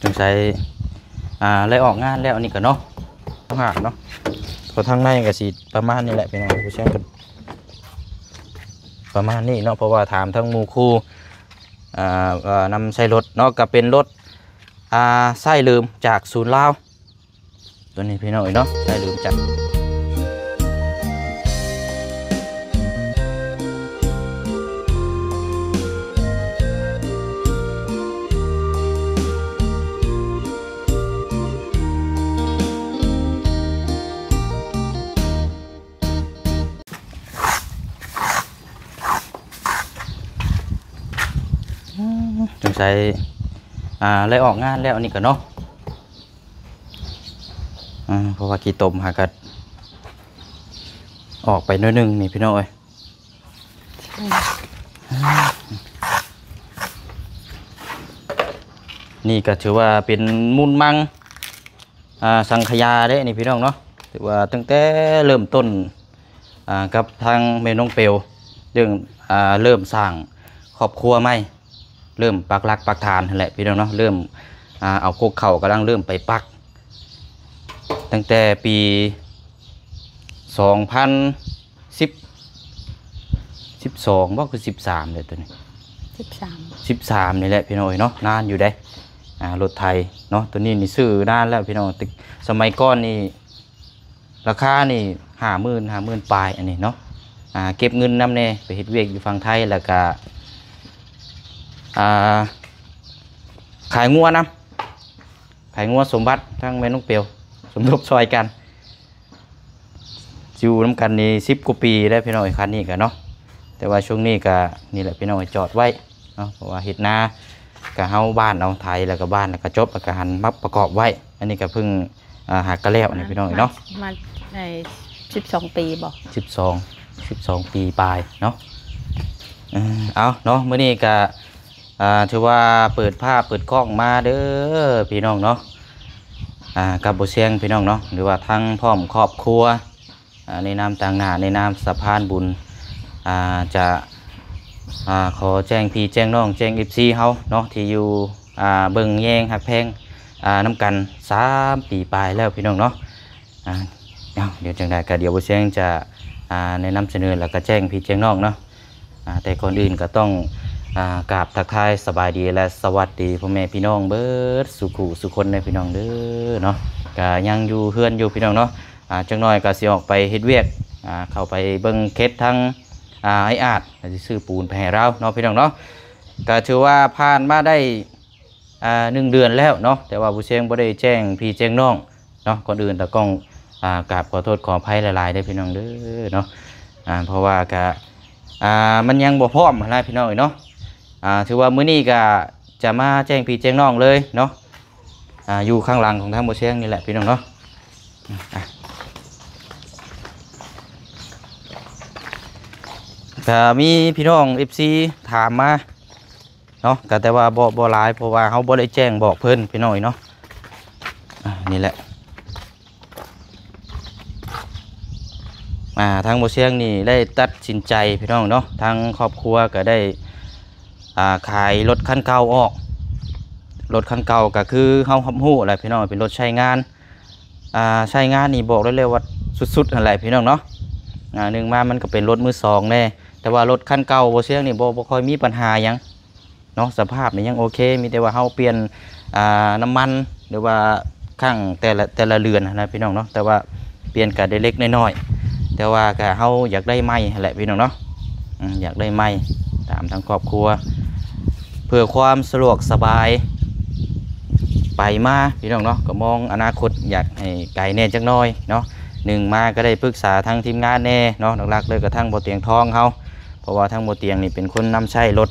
ສົງໄສ ອ່າ ໄດ້ອອກງານແລ້ວ ອັນນີ້ກໍເນາະ ຫາກເນາະ ເພາະທາງໃນກໍຊິປະມານນີ້ແຫຼະ ພີ່ນ້ອງ ຜູ້ຊ່ຽງກໍປະມານນີ້ເນາະ ເພາະວ່າຖາມທາງໝູ່ຄູ່ ອ່າ ວ່ານຳໃຊ້ລົດເນາະ ກໍເປັນລົດ ອ່າ ໃຊ້ເລີ່ມຈາກສູນລາວ ຕົວນີ້ພີ່ນ້ອງເອີຍເນາະ ໃຊ້ເລີ່ມຈາກ ສົງໄສ ອ່າ ໄດ້ອອກງານແລ້ວ ອັນນີ້ກໍເນາະ ອ່າ ເພາະວ່າຂີ້ຕົມຫາກໍອອກໄປໜ້ອຍໜຶ່ງນີ້ ພີ່ນ້ອງເອີຍ. ນີ້ກໍຖືວ່າເປັນມູນມັງ ອ່າ ສັງຂະຍາເດ້ນີ້ ພີ່ນ້ອງເນາະ ຖືວ່າຕັ້ງແຕ່ເລີ່ມຕົ້ນ ອ່າ ກັບທາງແມ່ນ້ອງເປວ ເລື່ອງ ອ່າ ເລີ່ມສ້າງຄອບຄົວໃໝ່ ເລີ່ມປັກຫຼັກປັກຖານຫັ້ນແຫຼະ ພີ່ນ້ອງເນາະ ເລີ່ມ ອ່າ ເອົາກົກເຂົ້າ ກຳລັງເລີ່ມໄປປັກ ຕັ້ງແຕ່ປີສອງພັນສິບ ສິບສອງບໍ່ ຄືສິບສາມເດ້ຕົວນີ້ ສິບສາມ ສິບສາມນີ້ແຫຼະ ພີ່ນ້ອງເອີຍເນາະ ນານຢູ່ເດ້ ອ່າ ລົດໄຖເນາະ ຕົວນີ້ນີ້ຊື້ນານແລ້ວ ພີ່ນ້ອງ ແຕ່ສະໄໝກ່ອນນີ້ ລາຄານີ້ຫ້າໝື່ນ ຫ້າໝື່ນປາຍ ອັນນີ້ເນາະ ອ່າ ເກັບເງິນນຳແດ່ ໄປເຮັດວຽກຢູ່ຝັ່ງໄທ ແລ້ວກະ ອ່າ ຂາຍງົວນຳ ຂາຍງົວສົມບັດ ທັງແມ່ນ້ອງເປວ ສົມທົບຊ່ອຍກັນ ຢູ່ນຳກັນນີ້ສິບກວ່າປີແລ້ວ ພີ່ນ້ອງເອີຍ ຄັນນີ້ກະເນາະ ແຕ່ວ່າຊ່ວງນີ້ກະນີ້ແຫຼະ ພີ່ນ້ອງເອີຍ ຈອດໄວ້ເນາະ ເພາະວ່າເຮັດນາ ກະເຮົາບ້ານເອົາໄຖ ແລ້ວກະບ້ານ ແລ້ວກະຈົບ ແລ້ວກະຫັນມາປະກອບໄວ້ ອັນນີ້ກະເພິ່ງ ອ່າ ຫາກະແລ້ວນີ້ ພີ່ນ້ອງເອີຍເນາະ ມາໄດ້ສິບສອງປີບໍ່ ສິບສອງ ສິບສອງປີປາຍເນາະ ເອີ ເອົາເນາະ ມື້ນີ້ກະ ອ່າ ຖືວ່າເປີດພາບເປີດກ້ອງມາເດີ ພີ່ນ້ອງເນາະ ອ່າ ກັບບໍ່ຊຽງ ພີ່ນ້ອງເນາະ ຫຼືວ່າທັງພ້ອມຄອບຄົວ ອ່າ ໃນນາມຕາງໜ້າ ໃນນາມສະພານບຸນ ອ່າ ຈະ ອ່າ ຂໍແຈ້ງພີ່ແຈ້ງນ້ອງ ແຈ້ງເອັຟຊີເຮົາເນາະ ທີ່ຢູ່ ອ່າ ເບິ່ງແຍງຮັກແພງ ອ່າ ນຳກັນສາມປີປາຍແລ້ວ ພີ່ນ້ອງເນາະ ອ່າ ເອົາ ດຽວຈັ່ງໃດກໍດຽວບໍ່ຊຽງຈະ ອ່າ ແນະນຳສະເໜີ ແລ້ວກໍແຈ້ງພີ່ແຈ້ງນ້ອງເນາະ ອ່າ ແຕ່ກ່ອນອື່ນກໍຕ້ອງ ອ່າ ກາບທັກທາຍສະບາຍດີ ແລະ ສະຫວັດດີພໍ່ແມ່ພີ່ນ້ອງເບິດສູ່ຄູ່ສູ່ຄົນເດີ ພີ່ນ້ອງເດີເນາະ ກໍຍັງຢູ່ເຮືອນຢູ່ ພີ່ນ້ອງເນາະ ອ່າ ຈັກໜ້ອຍກໍຊິອອກໄປເຮັດວຽກ ອ່າ ເຂົ້າໄປເບິ່ງເຂດທາງ ອ່າ ອ້າຍອາດ ກໍຊິຊື້ປູນໄປໃຫ້ລາວເນາະ ພີ່ນ້ອງເນາະ ກໍຖືວ່າຜ່ານມາໄດ້ ອ່າ ໜຶ່ງເດືອນແລ້ວເນາະ ແຕ່ວ່າບໍ່ຊຽງບໍ່ໄດ້ແຈ້ງພີ່ແຈ້ງນ້ອງເນາະ ກ່ອນອື່ນຕາກ້ອງ ອ່າ ກາບຂໍໂທດຂໍອະໄພຫຼາຍໆເດີ ພີ່ນ້ອງເດີເນາະ ອ່າ ເພາະວ່າກະ ອ່າ ມັນຍັງບໍ່ພ້ອມຫັ້ນນະ ພີ່ນ້ອງເອີຍເນາະ ອ່າ ຖືວ່າມື້ນີ້ກະຈະມາແຈ້ງພີ່ແຈ້ງນ້ອງເລີຍເນາະ ອ່າ ຢູ່ຂ້າງຫຼັງຂອງທາງບໍ່ຊຽງນີ້ແຫຼະ ພີ່ນ້ອງເນາະ ກະມີພີ່ນ້ອງເອັຟຊີຖາມມາ ເນາະ ກໍແຕ່ວ່າບໍ່ ບໍ່ຫຼາຍ ເພາະວ່າເຮົາບໍ່ໄດ້ແຈ້ງບອກເພິ່ນ ພີ່ນ້ອງເອີຍເນາະ ອ່າ ນີ້ແຫຼະ ອ່າ ທາງບໍ່ຊຽງນີ້ໄດ້ຕັດສິນໃຈ ພີ່ນ້ອງເນາະ ທາງຄອບຄົວກໍໄດ້ ອ່າ ຂາຍລົດຄັນເກົ່າອອກ ລົດຄັນເກົ່າກໍຄືເຮົາຮັບຮູ້ແຫຼະ ພີ່ນ້ອງ ເປັນລົດໃຊ້ງານ ອ່າ ໃຊ້ງານນີ້ບອກໄດ້ເລີຍວ່າສຸດໆຫັ້ນແຫຼະ ພີ່ນ້ອງເນາະ ອ່າ ໜຶ່ງມາມັນກໍເປັນລົດມືສອງແດ່ ແຕ່ວ່າລົດຄັນເກົ່າບໍ່ຊຽງນີ້ບໍ່ ບໍ່ຄ່ອຍມີບັນຫາຫຍັງ ເນາະ ສະພາບນີ້ຍັງໂອເຄ ມີແຕ່ວ່າເຮົາປ່ຽນ ອ່າ ນ້ຳມັນ ຫຼືວ່າຄັ້ງແຕ່ລະ ແຕ່ລະເດືອນຫັ້ນນະ ພີ່ນ້ອງເນາະ ແຕ່ວ່າປ່ຽນກະເລັກໆນ້ອຍໆ ແຕ່ວ່າກະເຮົາຢາກໄດ້ໃໝ່ຫັ້ນແຫຼະ ພີ່ນ້ອງເນາະ ອືມ ຢາກໄດ້ໃໝ່ຕາມທາງຄອບຄົວ ເພື່ອຄວາມສະດວກສະບາຍໄປມາ ພີ່ນ້ອງເນາະ ກໍມອງອະນາຄົດຢາກໃຫ້ໄກແດ່ຈັກໜ້ອຍເນາະ ໜຶ່ງມາກໍໄດ້ປຶກສາທາງທີມງານແດ່ເນາະ ຫຼັກໆເລີຍກໍທາງບໍ່ຕຽງທອງເຮົາ ເພາະວ່າທາງບໍ່ຕຽງນີ້ເປັນຄົນນຳໃຊ້ລົດ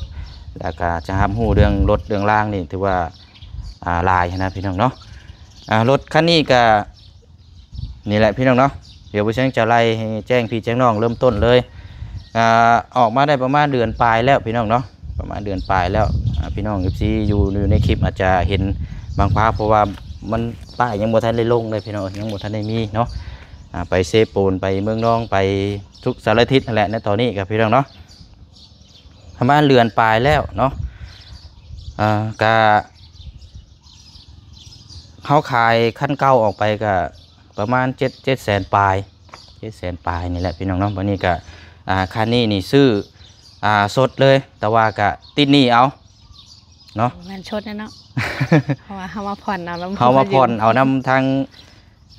ແລ້ວກໍຈະຮັບຮູ້ເລື່ອງລົດເລື່ອງລາງນີ້ຖືວ່າ ອ່າ ຫຼາຍຫັ້ນນະ ພີ່ນ້ອງເນາະ ອ່າ ລົດຄັນນີ້ກໍນີ້ແຫຼະ ພີ່ນ້ອງເນາະ ດຽວບໍ່ຊຽງຈະໄລ່ໃຫ້ແຈ້ງພີ່ແຈ້ງນ້ອງເລີ່ມຕົ້ນເລີຍ ອ່າ ອອກມາໄດ້ປະມານເດືອນປາຍແລ້ວ ພີ່ນ້ອງເນາະ ປະມານເດືອນປາຍແລ້ວ ອ່າ ພີ່ນ້ອງເອັຟຊີຢູ່ ຢູ່ໃນຄລິບອາດຈະເຫັນບາງພາບ ເພາະວ່າມັນ ປ້າຍຍັງບໍ່ທັນໄດ້ລົງເລີຍ ພີ່ນ້ອງ ຍັງບໍ່ທັນໄດ້ມີເນາະ ອ່າ ໄປເຊໂປນ ໄປເມືອງນອງ ໄປທຸກສາລະທິດຫັ້ນແຫຼະ ໃນຕອນນີ້ກໍ ພີ່ນ້ອງເນາະ ປະມານເດືອນປາຍແລ້ວເນາະ ອ່າ ກະ ເຮົາຂາຍຄັນເກົ່າອອກໄປກະປະມານເຈັດ ເຈັດແສນປາຍ ເຈັດແສນປາຍນີ້ແຫຼະພີ່ນ້ອງເນາະ. ບັດນີ້ກະ ອ່າ ຄັນນີ້ນີ້ຊື້ ອ່າ ສົດເລີຍ ແຕ່ວ່າກະຕິດໜີ້ເອົາເນາະ ແມ່ນສົດແລ້ວເນາະ ເພາະວ່າເຮົາມາຜ່ອນເອົານຳ ເຮົາມາຜ່ອນເອົານຳທາງ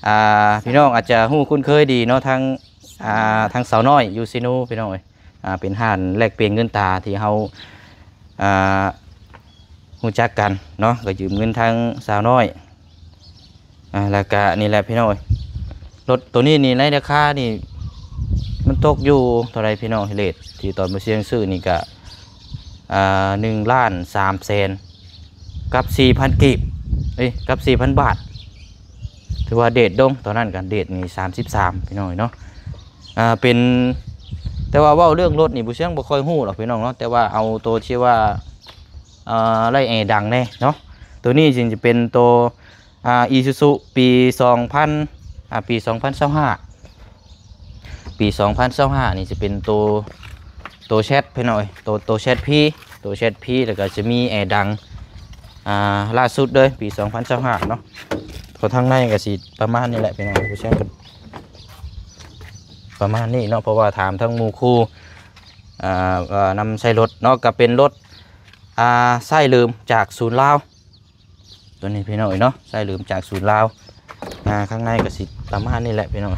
ອ່າ ພີ່ນ້ອງອາດຈະຮູ້ຄຸ້ນເຄີຍດີເນາະ ທາງ ສາວ ອ່າ ທາງສາວນ້ອຍຢູ່ເຊໂນ ພີ່ນ້ອງເອີຍ. ອ່າ ເປັນຮ້ານແລກປ່ຽນເງິນຕາທີ່ເຮົາ ອ່າ ຮູ້ຈັກກັນເນາະ ກໍຢືມເງິນທາງສາວນ້ອຍ. ອ່າ ແລ້ວກະນີ້ແຫຼະພີ່ນ້ອງເອີຍ ລົດໂຕນີ້ນີ້ໃນລາຄານີ້ມັນຕົກຢູ່ເທົ່າໃດພີ່ນ້ອງ? ເຣດທີ່ຕອນບໍ່ຊຽງຊື້ນີ້ກະ ອ່າ ໜຶ່ງລ້ານສາມແສນກັບສີ່ພັນກີບ ເອີຍ ກັບສີ່ພັນບາດ. ຖືວ່າເດດດົງ ຕອນນັ້ນກະເດດນີ້ສາມສິບສາມ ພີ່ນ້ອງເນາະ. ອ່າ ເປັນ ແຕ່ວ່າເວົ້າເລື່ອງລົດນີ້ ຜູ້ຊຽງບໍ່ຄ່ອຍຮູ້ດອກພີ່ນ້ອງເນາະ ແຕ່ວ່າເອົາໂຕທີ່ວ່າ ອ່າ ໄລ່ແອດັງແດ່ເນາະ. ໂຕນີ້ຈຶ່ງຈະເປັນໂຕ ອ່າ ອີຊູຊູ ປີສອງພັນ ອ່າ ປີສອງພັນຊາວຫ້າ ປີສອງພັນຊາວຫ້ານີ້ຈະເປັນໂຕ ໂຕແຊັດພີ່ນ້ອງເອີຍ ໂຕ ໂຕແຊັດພີ ໂຕແຊັດພີ ແລ້ວກໍຈະມີແອດັງ ອ່າ ລ່າສຸດເລີຍ ປີສອງພັນຊາວຫ້າເນາະ. ກໍທາງໃນກໍຊິປະມານນີ້ແຫຼະພີ່ນ້ອງ ຜູ້ຊຽງກໍປະມານນີ້ເນາະ ເພາະວ່າຖາມທັງໝູ່ຄູ່ ອ່າ ວ່ານຳໃຊ້ລົດເນາະ ກໍເປັນລົດ ອ່າ ໃຊ້ເລີ່ມຈາກສູນລາວ ຕົວນີ້ພີ່ນ້ອງເອີຍເນາະ ໃຊ້ເລີ່ມຈາກສູນລາວ. ອ່າ ຂ້າງໃນກໍຊິປະມານນີ້ແຫຼະພີ່ນ້ອງ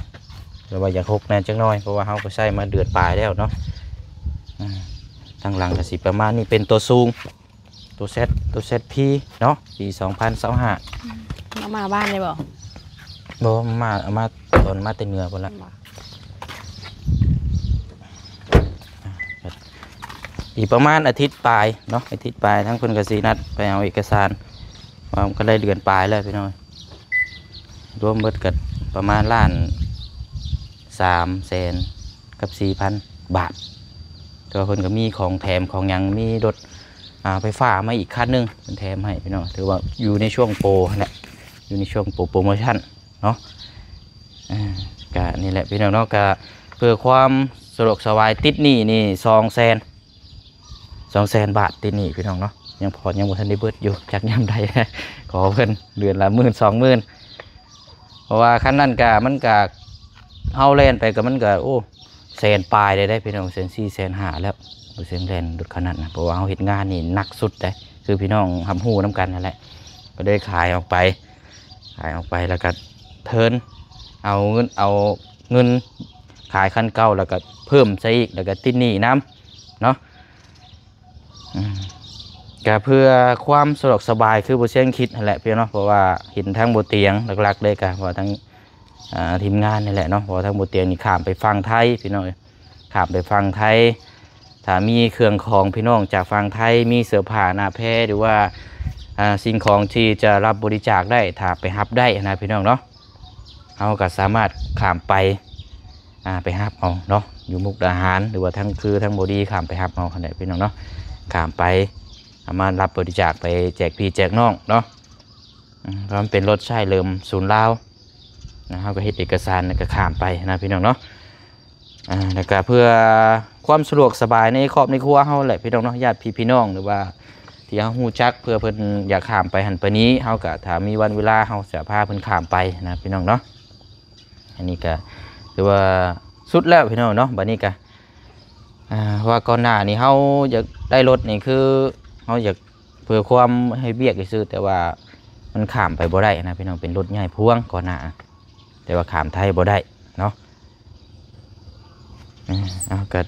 ແຕ່ວ່າຢາກຫົກແດ່ຈັກໜ້ອຍ ເພາະວ່າເຮົາກໍໃຊ້ມາເດືອນປາຍແລ້ວເນາະ. ອ່າ ທາງຫຼັງກໍຊິປະມານນີ້ ເປັນຕົວສູງ ຕົວແຊັດ ຕົວແຊັດພີເນາະ ປີສອງພັນຊາວຫ້າ. ອືມ ເອົາມາບ້ານໄດ້ບໍ່? ບໍ່ ມາ ເອົາມາຕອນມາແຕ່ເໜືອພຸ້ນລະ. ອີກປະມານອາທິດປາຍເນາະ ອາທິດປາຍ ທາງເພິ່ນກໍຊິນັດໄປເອົາເອກະສານ ວ່າມັນກໍໄດ້ເດືອນປາຍແລ້ວພີ່ນ້ອງ. ລວມເບິດກໍປະມານລ້ານສາມແສນກັບສີ່ພັນບາດ. ແຕ່ວ່າເພິ່ນກໍມີຂອງແຖມຂອງຫຍັງ ມີລົດ ອ່າ ໄຟຟ້າມາອີກຄັນໜຶ່ງ ເພິ່ນແຖມໃຫ້ພີ່ນ້ອງ. ຖືວ່າຢູ່ໃນຊ່ວງໂປຫັ້ນແຫຼະ ຢູ່ໃນຊ່ວງໂປ ໂປໂມຊັນ ເນາະ. ອ່າ ກະນີ້ແຫຼະພີ່ນ້ອງເນາະ ກະເພື່ອຄວາມສະດວກສະບາຍ ຕິດໜີ້ນີ້ສອງແສນ ສອງແສນບາດ ຕິດໜີ້ພີ່ນ້ອງເນາະ. ຍັງຜ່ອນ ຍັງບໍ່ທັນໄດ້ເບິດຢູ່ ຈັກຍາມໃດ ຂໍເພິ່ນເດືອນລະໝື່ນສອງໝື່ນ ເພາະວ່າຄັນນັ້ນກະ ມັນກະ ເຮົາແລ່ນໄປກະ ມັນກະ ໂອ້ ແສນປາຍໄດ້ເດ້ພີ່ນ້ອງ ແສນສີ່ແສນຫ້າແລ້ວ ບໍ່ເຊິ່ງແລ່ນລົດຄັນນັ້ນນະ ເພາະວ່າເຮົາເຮັດງານນີ້ໜັກສຸດເດ້ ຄືພີ່ນ້ອງຮັບຮູ້ນຳກັນນັ້ນແຫຼະ. ກໍໄດ້ຂາຍອອກໄປ ຂາຍອອກໄປແລ້ວກໍເທີນເອົາເງິນ ເອົາເງິນຂາຍຄັນເກົ່າ ແລ້ວກໍເພີ່ມໃສ່ອີກ ແລ້ວກໍຕິດໜີ້ນຳເນາະ. ອືມ ກໍເພື່ອຄວາມສະດວກສະບາຍ ຄືບໍ່ຊຽງຄິດຫັ້ນແຫຼະພີ່ນ້ອງເນາະ ເພາະວ່າເຫັນທາງບໍ່ຕຽງ ຫຼັກໆເລີຍກໍເພາະວ່າທາງ ອ່າ ທີມງານນີ້ແຫຼະເນາະ ເພາະວ່າທາງບໍ່ຕຽງນີ້ຂ້າມໄປຝັ່ງໄທພີ່ນ້ອງເອີຍ ຂ້າມໄປຝັ່ງໄທ. ຖ້າມີເຄື່ອງຂອງພີ່ນ້ອງຈາກຝັ່ງໄທ ມີເສື້ອຜ້າໜ້າແພ ຫຼືວ່າ ອ່າ ສິ່ງຂອງທີ່ຈະຮັບບໍລິຈາກໄດ້ ຖ້າໄປຮັບໄດ້ນະພີ່ນ້ອງເນາະ ເຮົາກໍສາມາດຂ້າມໄປ ອ່າ ໄປຮັບເອົາເນາະ ຢູ່ມຸກດາຫານ ຫຼືວ່າທາງຄືທາງບໍ່ດີ ຂ້າມໄປຮັບເອົາຫັ້ນແຫຼະພີ່ນ້ອງເນາະ. ຂ້າມໄປ ສາມາດຮັບບໍລິຈາກໄປແຈກພີ່ແຈກນ້ອງເນາະ. ອືມ ເພາະມັນເປັນລົດໃຊ້ເລີ່ມສູນລາວນະ ເຮົາກໍເຮັດເອກະສານ ແລ້ວກໍຂ້າມໄປນະພີ່ນ້ອງເນາະ. ອ່າ ແລ້ວກໍເພື່ອຄວາມສະດວກສະບາຍໃນຄອບໃນຄົວເຮົາແຫຼະພີ່ນ້ອງເນາະ ຍາດພີ່ພີ່ນ້ອງ ຫຼືວ່າທີ່ເຮົາຮູ້ຈັກ ເພື່ອເພິ່ນຢາກຂ້າມໄປຫັ້ນໄປນີ້ ເຮົາກໍຖ້າມີວັນເວລາ ເຮົາຈະພາເພິ່ນຂ້າມໄປນະພີ່ນ້ອງເນາະ. ອັນນີ້ກໍຖືວ່າສຸດແລ້ວພີ່ນ້ອງເນາະ. ບັດນີ້ກໍ ອ່າ ເພາະວ່າກ່ອນໜ້ານີ້ເຮົາຢາກໄດ້ລົດນີ້ ຄືເຮົາຢາກ ເພື່ອຄວາມເຮັດວຽກຊື່ໆ ແຕ່ວ່າມັນຂ້າມໄປບໍ່ໄດ້ນະພີ່ນ້ອງ ເປັນລົດໃຫຍ່ພວງກ່ອນໜ້າ ແຕ່ວ່າຂ້າມໄທບໍ່ໄດ້ເນາະ. ເອີ ເອົາ ກໍ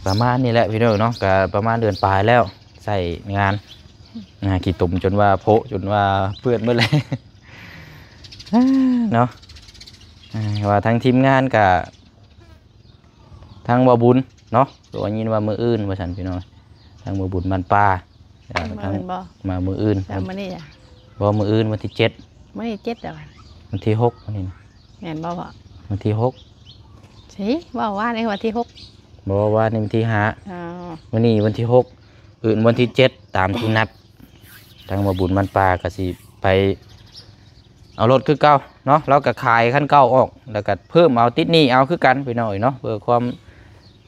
ປະມານນີ້ແຫຼະພີ່ນ້ອງເນາະ ກໍປະມານເດືອນປາຍແລ້ວ ໃຊ້ງານ ອ່າ ຂີ້ຕົມຈົນວ່າໂພະ ຈົນວ່າເປື້ອນໝົດແລ້ວເນາະ. ເອີ ວ່າທາງທີມງານກໍ ທາງບ່າວບຸນເນາະ ກໍໄດ້ຍິນວ່າມື້ອື່ນວ່າຊັ້ນພີ່ນ້ອງ ທາງບ່າວບຸນບ້ານປ່າ ມາມື້ອື່ນບໍ່? ມາມື້ອື່ນ ແລ້ວມື້ນີ້ອະ? ບໍ່ ມື້ອື່ນວັນທີເຈັດ ມື້ນີ້ເຈັດແລ້ວ ວັນທີຫົກມື້ນີ້ນະ ແມ່ນບໍ່ພໍ່? ວັນທີຫົກ ຊິເວົ້າວ່າໃນວັນທີຫົກ ບໍ່ ວ່າໃນວັນທີຫ້າ ອໍ ມື້ນີ້ວັນທີຫົກ ອື່ນວັນທີເຈັດ ຕາມທີ່ນັດ ທາງບ່າວບຸນບ້ານປ່າກໍຊິໄປ ເອົາລົດຄືເກົ່າເນາະ ລາວກໍຂາຍຄັນເກົ່າອອກ ແລ້ວກໍເພີ່ມເອົາ ຕິດໜີ້ເອົາຄືກັນພີ່ນ້ອງເອີຍເນາະ ເພື່ອຄວາມ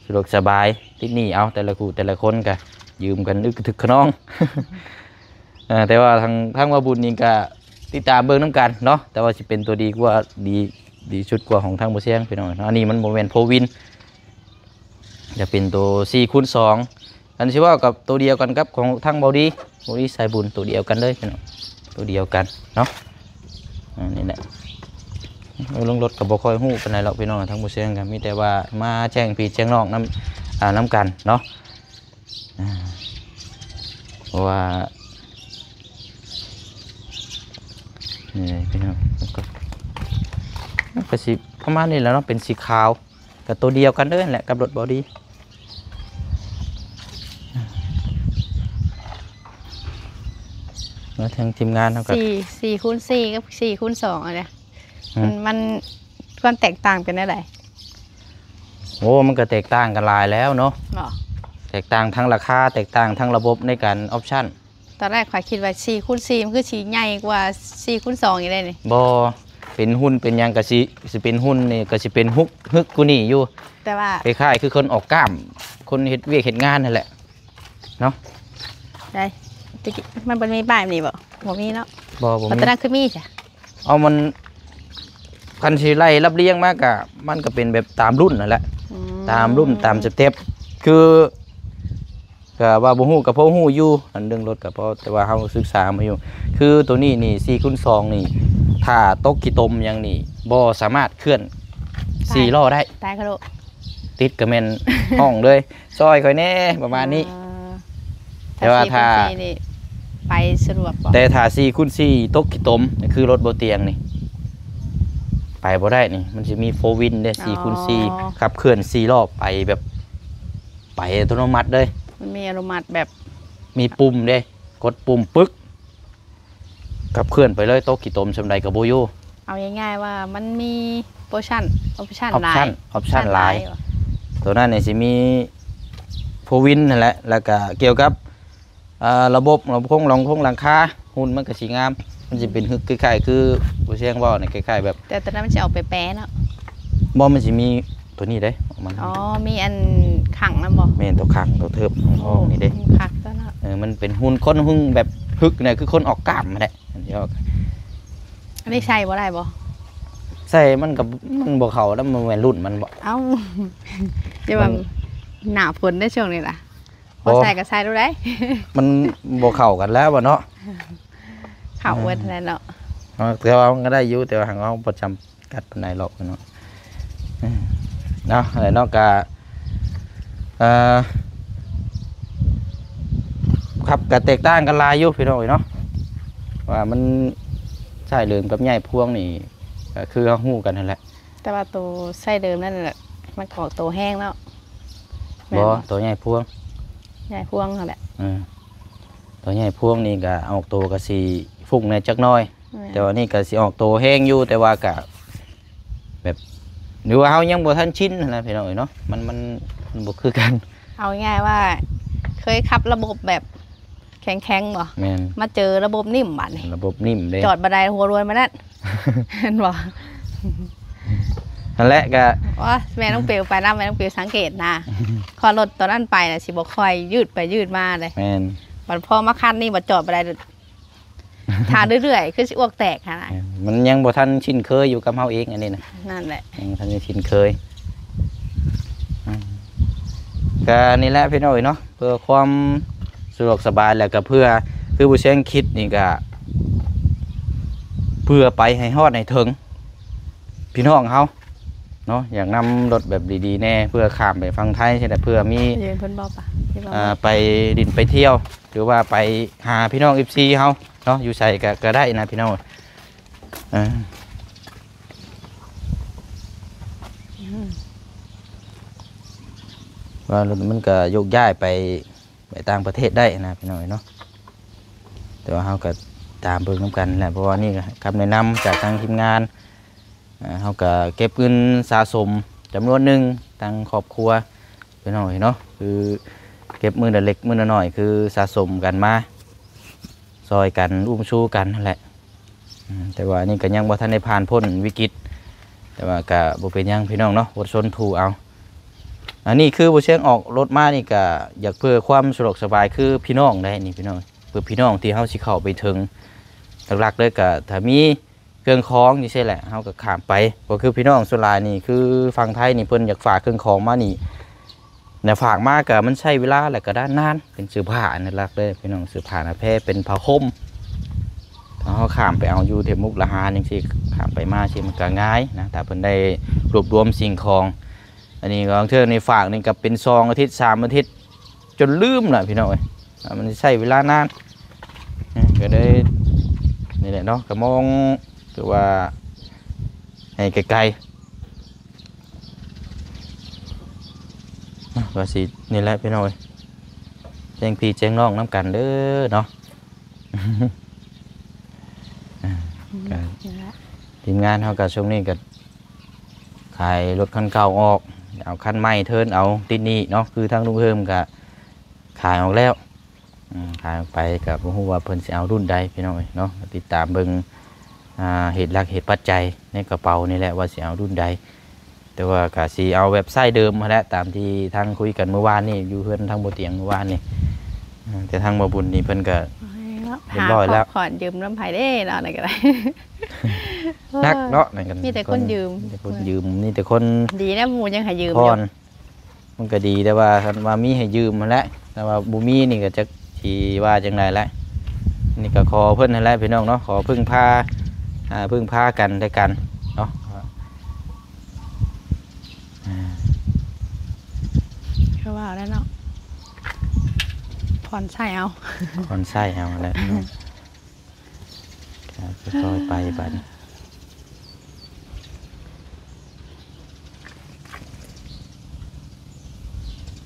ສະດວກສະບາຍ ຕິດໜີ້ເອົາ ແຕ່ລະຄູ່ແຕ່ລະຄົນກໍຢືມກັນອຶກກະທຶກຂະນອງ. ເອີ ແຕ່ວ່າທາງ ທາງບ່າວບຸນນີ້ກໍ ຕິດຕາມເບິ່ງນຳກັນເນາະ ແຕ່ວ່າຊິເປັນຕົວດີກວ່າ ດີ ດີສຸດກວ່າຂອງທາງບໍ່ຊຽງ ພີ່ນ້ອງເນາະ. ອັນນີ້ມັນບໍ່ແມ່ນໂຟວິນ ຈະເປັນໂຕສີ່ຄູນສອງ ອັນຊິເວົ້າກັບໂຕດຽວກັນກັບຂອງທາງເບົາດີ ເບົາດີສາຍບຸນ ໂຕດຽວກັນເລີຍພີ່ນ້ອງ ໂຕດຽວກັນເນາະ. ອັນນີ້ແຫຼະ ເລື່ອງລົດກໍບໍ່ຄ່ອຍຮູ້ປານໃດດອກພີ່ນ້ອງ ທາງບໍ່ຊຽງກໍມີແຕ່ວ່າມາແຈ້ງພີ່ແຈ້ງນ້ອງນຳ ອ່າ ນຳກັນເນາະ. ອ່າ ເພາະວ່າ ນີ້ພີ່ນ້ອງ ມັນກໍ ມັນກໍຊິປະມານນີ້ແຫຼະເນາະ ເປັນສີຂາວ ກໍໂຕດຽວກັນເລີຍແຫຼະກັບລົດເບົາດີ. ມາທາງທີມງານເຮົາກໍ ສີ່ ສີ່ຄູນສີ່ກັບສີ່ຄູນສອງ ອັນເດ ອືມ ມັນ ມັນຄວາມແຕກຕ່າງເປັນແນວໃດ? ໂອ້ ມັນກໍແຕກຕ່າງກັນຫຼາຍແລ້ວເນາະ ບໍ່? ແຕກຕ່າງທັງລາຄາ ແຕກຕ່າງທັງລະບົບໃນການອອບຊັນ. ຕອນແລກຂ້ອຍຄິດວ່າສີ່ຄູນສີ່ມັນຄືຊິໃຫຍ່ກວ່າສີ່ຄູນສອງອີກເດ້ນີ້. ບໍ່ ເປັນຫຸ່ນເປັນຫຍັງກໍຊິ ຊິເປັນຫຸ່ນນີ້ກໍຊິເປັນຫຶກ ຫຶກກວ່ານີ້ຢູ່ ແຕ່ວ່າ ຄ້າຍໆຄືຄົນອອກກ້າມ ຄົນເຮັດວຽກເຮັດງານຫັ້ນແຫຼະເນາະ. ໄດ້ ແຕ່ກີ້ມັນບໍ່ມີປ້າຍແບບນີ້ບໍ່? ບໍ່ມີເນາະ. ບໍ່ ບໍ່ມີ. ຕອນນັ້ນຄືມີຊະ. ເອົາ ມັນ ຄັນຊິໄລ່ລຳລຽງມາກະ ມັນກະເປັນແບບຕາມລຸ້ນຫັ້ນແຫຼະ ອືມ ຕາມລຸ້ນຕາມສະເຕັບ ຄື ກະວ່າບໍ່ຮູ້ກະພໍຮູ້ຢູ່ ອັນເລື່ອງລົດກະພໍ ແຕ່ວ່າເຮົາສຶກສາມາຢູ່ ຄືໂຕນີ້ນີ້ສີ່ຄູນສອງນີ້ ຖ້າຕົກຂີ້ຕົມຫຍັງນີ້ ບໍ່ສາມາດເຄື່ອນ ຕາຍ ສີ່ລໍ້ໄດ້ ຕາຍຄະໂລ ຕິດກະແມ່ນຮ້ອງເລີຍ ຊ່ອຍຂ້ອຍແດ່ ປະມານນີ້. ອ່າ ແຕ່ວ່າຖ້າ ສີ່ຄູນສີ່ນີ້ໄປສະດວກບໍ່? ແຕ່ຖ້າສີ່ຄູນສີ່ຕົກຂີ້ຕົມ ຄືລົດບໍ່ຕຽງນີ້ ໄປບໍ່ໄດ້ນີ້ ມັນຊິມີໂຟວິນເດ້ ອໍ ສີ່ຄູນສີ່ ຂັບເຄື່ອນສີ່ລໍ້ໄປແບບ ໄປອັດຕະໂນມັດເລີຍ ມັນມີອັດຕະໂນມັດແບບ ມີປຸ່ມເດ້ ກົດປຸ່ມປຶກ ຂັບເຄື່ອນໄປເລີຍ ຕົກຂີ້ຕົມສ່ຳໃດກໍບໍ່ຢູ່. ເອົາງ່າຍໆວ່າມັນມີໂປຊັນ ອອບຊັນຫຼາຍ ອອບຊັນ ອອບຊັນຫຼາຍ ໂຕນັ້ນນີ້ຊິມີໂຟວິນຫັ້ນແຫຼະ ແລ້ວກະກ່ຽວກັບ ອ່າ ລະບົບ ລຳໂພງ ລຳໂພງ ຫຼັງຄາ ຫຸ່ນມັນກະຊິງາມ ມັນຊິເປັນຫຶກຄ້າຍໆຄືຜູ້ຊຽງເວົ້ານີ້ ຄ້າຍໆແບບ ແຕ່ໂຕນັ້ນມັນຊິອອກແປໆເນາະ. ບໍ່ ມັນຊິມີໂຕນີ້ເດ້ ຂອງມັນ ອໍ ມີອັນຂັງນຳບໍ່? ແມ່ນ ໂຕຂັງ ໂຕເທີບ ໂອ້ ຂອງນີ້ເດ້ ຄັກຕົວເນາະ. ເອີ ມັນເປັນຫຸ່ນ ຄົນຫຶກແບບຫຶກນະ ຄືຄົນອອກກ້າມຫັ້ນແຫຼະ. ອັນດຽວ ອັນນີ້ໃສ່ບໍ່ໄດ້ບໍ່? ໃສ່ມັນກໍ ມັນບໍ່ເຂົ້ານຳ ມັນແມ່ນລຸ້ນມັນບໍ່? ເອົ້າ ຢ່າວ່າ ມັນ ໜ້າຝົນເດ້ຊ່ວງນີ້ລະ ບໍ່ ບໍ່ໃສ່ກໍໃສ່ໂລດໄດ໋ ມັນບໍ່ເຂົ້າກັນແລ້ວເນາະ ເຂົ້າເບິດແລ້ວເນາະ. ເອີ ແຕ່ວ່າມັນກໍໄດ້ຢູ່ ແຕ່ວ່າເຮົາບໍ່ຈຳກັດປານໃດດອກເນາະ ເນາະ ແລ້ວເນາະ ກະ ເອີ ຂັບກະແຕກຕ່າງກັນຫຼາຍຢູ່ພີ່ນ້ອງເອີຍເນາະ ວ່າມັນສາຍເດີມກັບໃຫຍ່ພວງນີ້ ກໍຄືເຮົາຮູ້ກັນຫັ້ນແຫຼະ. ແຕ່ວ່າໂຕໃຊ້ເດີມນັ້ນແຫຼະ ມັນກໍອອກໂຕແຮງເນາະ ແມ່ນບໍ່? ບໍ່ ໂຕໃຫຍ່ພວງ ໃຫຍ່ພວງຫັ້ນແຫຼະ ເອີ ໂຕໃຫຍ່ພວງນີ້ກໍອອກໂຕກໍຊິຟຸ້ງແດ່ຈັກໜ້ອຍ ແມ່ນ ແຕ່ວ່ານີ້ກໍຊິອອກໂຕແຮງຢູ່ ແຕ່ວ່າກໍແບບ ຫຼືວ່າເຮົາຍັງບໍ່ທັນຊິນຫັ້ນນະພີ່ນ້ອງເອີຍເນາະ ມັນ ມັນ ມັນບໍ່ຄືກັນ. ເອົາງ່າຍໆວ່າ ເຄີຍຂັບລະບົບແບບ ແຂງໆບໍ່? ແມ່ນ ມາເຈີລະບົບນິ້ມບາດນີ້ ລະບົບນິ້ມເດ້ ຈອດບໍ່ໄດ້ ຫົວລວຍມານັ້ນ ແມ່ນບໍ່? ຫັ້ນແຫຼະກະ ໂອ້ຍ ແມ່ນ້ອງປິວໄປນຳ ແມ່ນ້ອງປິວສັງເກດນະ ເພາະລົດຕອນນັ້ນໄປນະ ຊິບໍ່ຄ່ອຍຍືດໄປຍືດມາເດ້ ແມ່ນ ບັດພໍມາຄັນນີ້ ບັດຈອດບໍ່ໄດ້ ຖ້າເລື້ອຍໆ ຄືຊິອວກແຕກຫັ້ນນະ ແມ່ນ ມັນຍັງບໍ່ທັນຊິນເຄີຍຢູ່ກັບເຮົາເອງ ອັນນີ້ນະ ນັ້ນແຫຼະ ຍັງບໍ່ທັນຊິນເຄີຍ ອືມ ກະນີ້ແຫຼະພີ່ນ້ອງເອີຍເນາະ ເພື່ອຄວາມສະດວກສະບາຍ ແລ້ວກະເພື່ອ ຄືບໍ່ແຊງຄິດນີ້ກະ ເພື່ອໄປໃຫ້ຮອດໃຫ້ເຖິງພີ່ນ້ອງເຮົາເນາະ ຢາກນຳລົດແບບດີໆແດ່ ເພື່ອຂ້າມໄປຝັ່ງໄທຊີ້ແຫຼະ ເພື່ອມີ ຢືນເພິ່ນບໍ່ປະ ທີ່ວ່າ ອ່າ ໄປດິນໄປທ່ຽວ ຫຼືວ່າໄປຫາພີ່ນ້ອງເອັຟຊີເຮົາເນາະ ຢູ່ໃສກະ ກະໄດ້ນະພີ່ນ້ອງ ເອີ ອືມ ວ່າມັນກະໂຍກຍ້າຍໄປ ໄປຕ່າງປະເທດໄດ້ນະພີ່ນ້ອງເອີຍເນາະ ແຕ່ວ່າເຮົາກໍຕາມເບິ່ງນຳກັນແຫຼະ ເພາະວ່ານີ້ກໍຄຳແນະນຳຈາກທາງທີມງານ ເຮົາກໍເກັບເງິນສະສົມຈຳນວນໜຶ່ງ ທາງຄອບຄົວພີ່ນ້ອງເອີຍເນາະ ຄືເກັບມື້ລະເລັກມື້ລະໜ້ອຍ ຄືສະສົມກັນມາ ຊ່ອຍກັນອຸ້ມຊູກັນຫັ້ນແຫຼະ ອືມ ແຕ່ວ່າອັນນີ້ກໍຍັງບໍ່ທັນໄດ້ຜ່ານພົ້ນວິກິດ ແຕ່ວ່າກໍບໍ່ເປັນຫຍັງພີ່ນ້ອງເນາະ ອົດທົນສູ້ເອົາ. ອັນນີ້ຄືບໍ່ຊຽງອອກລົດມານີ້ກໍຢາກເພື່ອຄວາມສະດວກສະບາຍ ຄືພີ່ນ້ອງໄດ໋ນີ້ພີ່ນ້ອງ ເພື່ອພີ່ນ້ອງທີ່ເຮົາຊິເຂົ້າໄປເຖິງ ຫຼັກໆເລີຍກໍຖ້າມີເຄື່ອງຂອງຈັ່ງຊີ້ແຫຼະ ເຮົາກໍຂ້າມໄປ. ກໍຄືພີ່ນ້ອງສ່ວນຫຼາຍນີ້ ຄືຝັ່ງໄທນີ້ ເພິ່ນຢາກຝາກເຄື່ອງຂອງມານີ້ ແນວຝາກມາກໍມັນໃຊ້ເວລາ ແລ້ວກໍນານ ເປັນເສື້ອຜ້າອັນຫຼັກເລີຍພີ່ນ້ອງ ເສື້ອຜ້າໜ້າແພ ເປັນຜ້າຫົ່ມ. ຖ້າເຮົາຂ້າມໄປເອົາຢູ່ທີ່ມຸກດາຫານຈັ່ງຊີ້ ຂ້າມໄປມາຊີ້ ມັນກໍງ່າຍນະ ຖ້າເພິ່ນໄດ້ລວບລວມສິ່ງຂອງ. ອັນນີ້ບາງເທື່ອນີ້ຝາກນີ້ກໍເປັນສອງອາທິດ ສາມອາທິດ ຈົນລືມລະພີ່ນ້ອງເອີຍ ມັນໃຊ້ເວລານານ. ກໍເລີຍນີ້ແຫຼະເນາະ ກໍມອງ ຄືວ່າໃຫ້ໄກໆ ວ່າຊິນີ້ແຫຼະພີ່ນ້ອງເອີຍ ແຈ້ງພີ່ແຈ້ງນ້ອງນຳກັນເດີເນາະ. ອືມ ກໍ ນີ້ແຫຼະ ທີມງານເຮົາກໍຊ່ວງນີ້ກໍຂາຍລົດຄັນເກົ່າອອກ ເອົາຄັນໃໝ່ເທີນເອົາ ຕິດໜີ້ເນາະ. ຄືທາງລຸງເຮີມກໍຂາຍອອກແລ້ວ ອືມ ຂາຍອອກໄປກໍບໍ່ຮູ້ວ່າເພິ່ນຊິເອົາລຸ້ນໃດພີ່ນ້ອງເອີຍເນາະ. ກໍຕິດຕາມເບິ່ງ ອ່າ ເຫດຫຼັກເຫດປັດໄຈໃນກະເປົານີ້ແຫຼະ ວ່າຊິເອົາລຸ້ນໃດ ແຕ່ວ່າກໍຊິເອົາແບບໄຊເດີມຫັ້ນແຫຼະ ຕາມທີ່ທາງຄຸຍກັນມື້ວານນີ້ ຢູ່ເຮືອນທາງບໍ່ຕຽງມື້ວານນີ້. ອືມ ແຕ່ທາງບໍ່ບຸນນີ້ເພິ່ນກໍຮຽບຮ້ອຍແລ້ວ ຫາຂອງຂວັນຢືມນຳໃຜເດ້ເນາະ ນັ້ນກໍໄດ້ ໜັກເນາະ ນັ້ນກໍມີແຕ່ຄົນຢືມ ມີແຕ່ຄົນຢືມ ມີແຕ່ຄົນ ດີນະ ໝູ່ຍັງໃຫ້ຢືມຢູ່ ມັນກໍດີ ແຕ່ວ່າຄັນວ່າມີໃຫ້ຢືມຫັ້ນແຫຼະ ແຕ່ວ່າບໍ່ມີນີ້ກໍຈັກຊິວ່າຈັ່ງໃດແຫຼະ. ນີ້ກໍຂໍເພິ່ນຫັ້ນແຫຼະພີ່ນ້ອງເນາະ ຂໍເພິ່ງພາ ອ່າ ເພິ່ງພາກັນແລະກັນເນາະ. ອ່າ ຄືວ່າແລ້ວເນາະ ຜ່ອນໃຊ້ເອົາ ຜ່ອນໃຊ້ເອົາແຫຼະເນາະ. ຄ່ອຍໆໄປບາດນີ້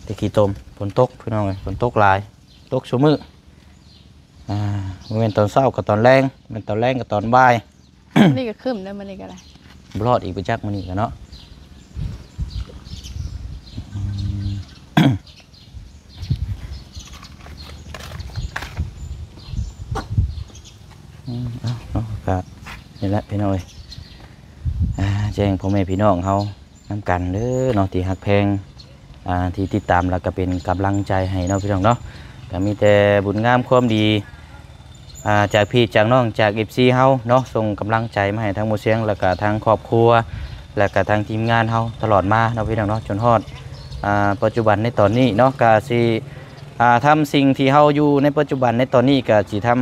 ແຕ່ຂີ້ຕົມ ຝົນຕົກພີ່ນ້ອງເອີຍ ຝົນຕົກຫຼາຍ ຕົກຊຸມື້. ອ່າ ບໍ່ແມ່ນຕອນເຊົ້າກໍຕອນແລງ ແມ່ນຕອນແລງກໍຕອນບ່າຍ. ມື້ນີ້ກໍຄຶ້ມເດີ ມື້ນີ້ກໍໄດ້ ບໍ່ລອດອີກໄປຈັກມື້ນີ້ກໍເນາະ. ອືມ ເອົາເນາະ ກໍນີ້ແຫຼະພີ່ນ້ອງເອີຍ ອ່າ ແຈ້ງພໍ່ແມ່ພີ່ນ້ອງເຮົານຳກັນເດີເນາະ ທີ່ຮັກແພງ ອ່າ ທີ່ຕິດຕາມ ແລ້ວກໍເປັນກຳລັງໃຈໃຫ້ເນາະພີ່ນ້ອງເນາະ. ກໍມີແຕ່ບຸນງາມຄວາມດີ ອ່າ ຈາກພີ່ຈາກນ້ອງ ຈາກເອັຟຊີເຮົາເນາະ ສົ່ງກຳລັງໃຈມາໃຫ້ທາງໝູ່ຊຽງ ແລ້ວກະທາງຄອບຄົວ ແລ້ວກະທາງທີມງານເຮົາຕະຫຼອດມາເນາະພີ່ນ້ອງເນາະ ຈົນຮອດ ອ່າ ປັດຈຸບັນໃນຕອນນີ້ເນາະ. ກະຊິ ອ່າ ທຳສິ່ງທີ່ເຮົາຢູ່ໃນປັດຈຸບັນໃນຕອນນີ້ ກະຊິທຳ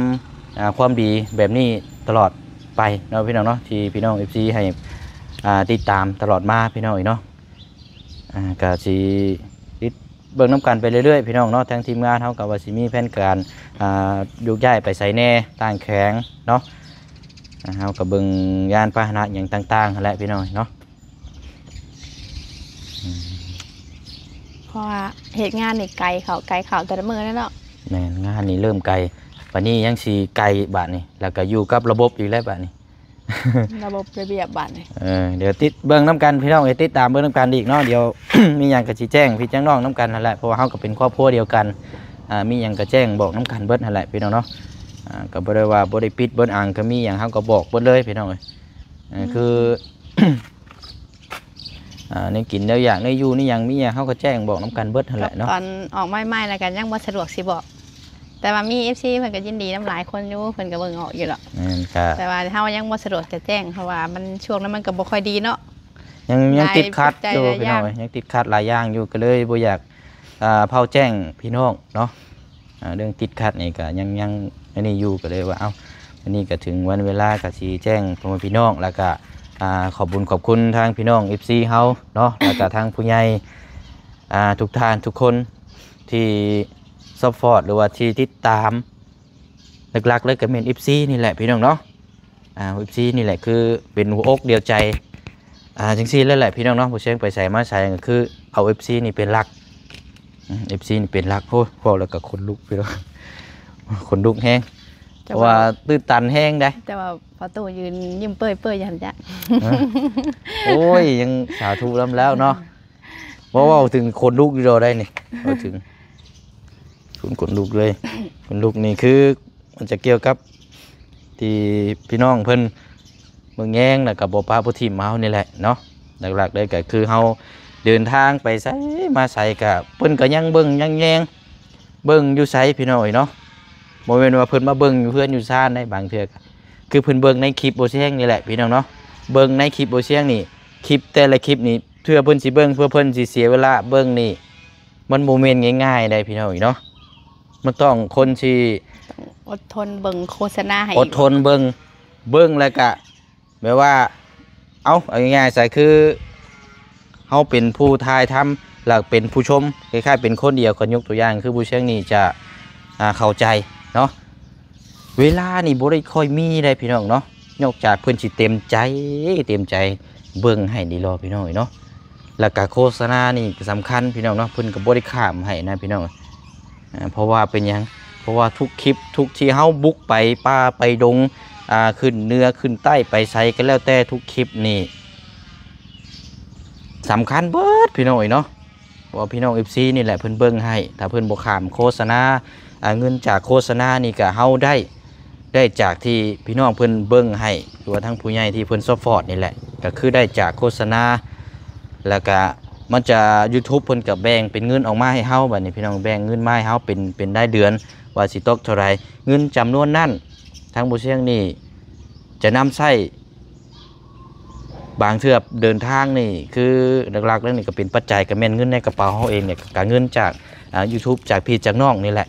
ອ່າ ຄວາມດີແບບນີ້ຕະຫຼອດໄປເນາະພີ່ນ້ອງເນາະ ທີ່ພີ່ນ້ອງເອັຟຊີໃຫ້ ອ່າ ຕິດຕາມຕະຫຼອດມາພີ່ນ້ອງເອີຍເນາະ. ອ່າ ກະຊິຕິດເບິ່ງນຳກັນໄປເລື້ອຍໆ ພີ່ນ້ອງເນາະ. ທາງທີມງານເຮົາກໍວ່າຊິມີແຜນການ ອ່າ ໂຍກຍ້າຍໄປໃສແດ່ຕ່າງແຂວງເນາະ ອ່າ ເຮົາກໍເບິ່ງຍານພາຫະນະຫຍັງຕ່າງໆຫັ້ນແຫຼະ ພີ່ນ້ອງເນາະ. ອືມ ເພາະວ່າເຮັດງານນີ້ໄກເຂົ້າ ໄກເຂົ້າແຕ່ລະມື້ແລ້ວເນາະ. ແມ່ນ ງານນີ້ເລີ່ມໄກ ບາດນີ້ຍັງຊິໄກບາດນີ້ ແລ້ວກໍຢູ່ກັບລະບົບອີກແລ້ວບາດນີ້. ລະບົບລະບຽບບາດນີ້ ເອີ ດຽວຕິດເບິ່ງນຳກັນພີ່ນ້ອງເອີຍ ຕິດຕາມເບິ່ງນຳກັນອີກເນາະ. ດຽວ ມີຫຍັງກໍຊິແຈ້ງພີ່ແຈ້ງນ້ອງນຳກັນຫັ້ນແຫຼະ ເພາະວ່າເຮົາກໍເປັນຄອບຄົວດຽວກັນ. ອ່າ ມີຫຍັງກໍແຈ້ງບອກນຳກັນເບິດຫັ້ນແຫຼະ ພີ່ນ້ອງເນາະ. ອ່າ ກໍບໍ່ໄດ້ວ່າບໍ່ໄດ້ປິດເບິດອັງ ກໍມີຫຍັງເຮົາກໍບອກເບິດເລີຍ ພີ່ນ້ອງເອີຍ. ເອີ ອືມ ຄື ອ່າ ແນວກິນແນວຢາກແນວຢູ່ແນວຫຍັງ ມີຫຍັງເຮົາກໍແຈ້ງບອກນຳກັນເບິດຫັ້ນແຫຼະເນາະ. ຕອນອອກໃໝ່ໆ ແລ້ວກໍຍັງບໍ່ສະດວກຊິບອກ ແຕ່ວ່າມີເອັຟຊີເພິ່ນກໍຍິນດີນຳຫຼາຍຄົນຢູ່ ເພິ່ນກໍເບິ່ງອອກຢູ່ດອກ. ແມ່ນ ກໍ ແຕ່ວ່າເຮົາຍັງບໍ່ສະດວກຈະແຈ້ງ ເພາະວ່າມັນ ຊ່ວງນັ້ນມັນກໍບໍ່ຄ່ອຍດີເນາະ. ຍັງ ຍັງຕິດຂັດຢູ່ ຫຼາຍ ປັດໄຈຫຼາຍຢ່າງ ພີ່ນ້ອງເອີຍ ຍັງຕິດຂັດຫຼາຍຢ່າງຢູ່ ກໍເລີຍບໍ່ຢາກ ອ່າ ເຜົາແຈ້ງພີ່ນ້ອງເນາະ. ອ່າ ເລື່ອງຕິດຂັດນີ້ກໍຍັງ ຍັງອັນນີ້ຢູ່ ກໍເລີຍວ່າ ເອົ້າ ອັນນີ້ກໍເຖິງວັນເວລາກໍຊິແຈ້ງພໍ່ແມ່ພີ່ນ້ອງ ແລ້ວກໍ ອ່າ ຂອບບຸນຂອບຄຸນທາງພີ່ນ້ອງເອັຟຊີເຮົາເນາະ ແລ້ວກໍທາງຜູ້ໃຫຍ່ ອ່າ ທຸກທ່ານທຸກຄົນທີ່ຊັບພອດ ຫຼືວ່າທີ່ຕິດຕາມ ຫຼັກໆເລີຍກໍແມ່ນເອັຟຊີນີ້ແຫຼະ ພີ່ນ້ອງເນາະ. ອ່າ ເອັຟຊີນີ້ແຫຼະ ຄືເປັນຫົວອົກດຽວໃຈ ອ່າ ຈັ່ງຊີ້ເລີຍແຫຼະ ພີ່ນ້ອງເນາະ. ບໍ່ແຊງໄປໃສມາໃສກໍຄືເອົາເອັຟຊີນີ້ເປັນຫຼັກ ອືມ ເອັຟຊີນີ້ເປັນຫຼັກ. ໂອ້ຍ ເວົ້າແລ້ວກໍຂົນລຸກ ພີ່ນ້ອງ ຂົນລຸກແຮງ ເພາະວ່າຕື່ນຕັນແຮງເດ້. ແຕ່ວ່າພໍ່ຕູ້ຢືນຍິ້ມເປີ້ຍໆຢູ່ຫັ້ນຈ້ະ. ໂອ້ຍ ຍັງສາທຸນຳແລ້ວເນາະ. ເວົ້າ ເວົ້າເຖິງຂົນລຸກຢູ່ດອກໄດ໋ນີ້ ເວົ້າເຖິງ ຂົນ ຂົນລຸກເລີຍ. ຂົນລຸກນີ້ຄື ມັນຈະກ່ຽວກັບທີ່ພີ່ນ້ອງເພິ່ນເບິ່ງແຍງ ແລ້ວກໍບໍ່ປະບໍ່ຖິ້ມເຮົານີ້ແຫຼະເນາະ. ຫຼັກໆເລີຍກໍຄືເຮົາເດີນທາງໄປໃສມາໃສ ກໍເພິ່ນກໍຍັງເບິ່ງຍັງແຍງ ເບິ່ງຢູ່ໃສ ພີ່ນ້ອງເອີຍເນາະ. ບໍ່ແມ່ນວ່າເພິ່ນມາເບິ່ງຢູ່ເຮືອນຢູ່ຊານໃດ໋ ບາງເທື່ອກໍ ຄືເພິ່ນເບິ່ງໃນຄລິບບໍ່ແຊງນີ້ແຫຼະພີ່ນ້ອງເນາະ. ເບິ່ງໃນຄລິບບໍ່ແຊງນີ້ ຄລິບແຕ່ລະຄລິບນີ້ ເພື່ອເພິ່ນຊິເບິ່ງ ເພື່ອເພິ່ນຊິເສຍເວລາເບິ່ງນີ້ ມັນບໍ່ແມ່ນງ່າຍໆໃດພີ່ນ້ອງເນາະ. ມັນຕ້ອງຄົນທີ່ ຕ້ອງອົດທົນເບິ່ງໂຄສະນາໃຫ້ ອົດທົນເບິ່ງ ເບິ່ງແລ້ວກະ ແບບວ່າ ເອົາ ເອົາງ່າຍໆຊະ ຄືເຮົາເປັນຜູ້ຖ່າຍທຳ ແລ້ວເປັນຜູ້ຊົມ ຄ້າຍໆເປັນຄົນດຽວກັນ. ຍົກຕົວຢ່າງຄືຜູ້ຊຽງນີ້ຈະ ອ່າ ເຂົ້າໃຈເນາະ. ເວລານີ້ບໍ່ໄດ້ຄ່ອຍມີໄດ໋ພີ່ນ້ອງເນາະ ນອກຈາກເພິ່ນຊິເຕັມໃຈ ເຕັມໃຈເບິ່ງໃຫ້ນີ້ລະພີ່ນ້ອງເອີຍເນາະ. ແລ້ວກະໂຄສະນານີ້ກໍສຳຄັນພີ່ນ້ອງເນາະ ເພິ່ນກໍບໍ່ໄດ້ຂ້າມໃຫ້ນະພີ່ນ້ອງ. ອ່າ ເພາະວ່າເປັນຫຍັງ? ເພາະວ່າທຸກຄລິບ ທຸກທີ່ເຮົາບຸກໄປປ່າໄປດົງ ອ່າ ຂຶ້ນເໜືອຂຶ້ນໃຕ້ໄປໃສກໍແລ້ວແຕ່ ທຸກຄລິບນີ້ສຳຄັນເບິດພີ່ນ້ອງເອີຍເນາະ. ເພາະວ່າພີ່ນ້ອງເອັຟຊີນີ້ແຫຼະເພິ່ນເບິ່ງໃຫ້ ຖ້າເພິ່ນບໍ່ຂ້າມໂຄສະນາ ອ່າ ເງິນຈາກໂຄສະນານີ້ກະເຮົາໄດ້ ໄດ້ຈາກທີ່ພີ່ນ້ອງເພິ່ນເບິ່ງໃຫ້ ຫຼືວ່າທາງຜູ້ໃຫຍ່ທີ່ເພິ່ນຊັບພອດນີ້ແຫຼະ ກະຄືໄດ້ຈາກໂຄສະນາ. ແລ້ວກະມັນຈະ ຢູທູບ ເພິ່ນກະແບ່ງເປັນເງິນອອກມາໃຫ້ເຮົາ ບາດນີ້ພີ່ນ້ອງ ແບ່ງເງິນມາໃຫ້ເຮົາເປັນ ເປັນລາຍເດືອນ ວ່າຊິຕົກເທົ່າໃດ. ເງິນຈຳນວນນັ້ນ ທາງບໍ່ຊຽງນີ້ຈະນຳໃຊ້ ບາງເທື່ອເດີນທາງນີ້ ຄືຫຼັກໆແລ້ວນີ້ກໍເປັນປັດໄຈ ກໍແມ່ນເງິນໃນກະເປົາເຮົາເອງນີ້ ກະເງິນຈາກ ອ່າ ຢູທູບ ຈາກພີ່ຈາກນ້ອງນີ້ແຫຼະ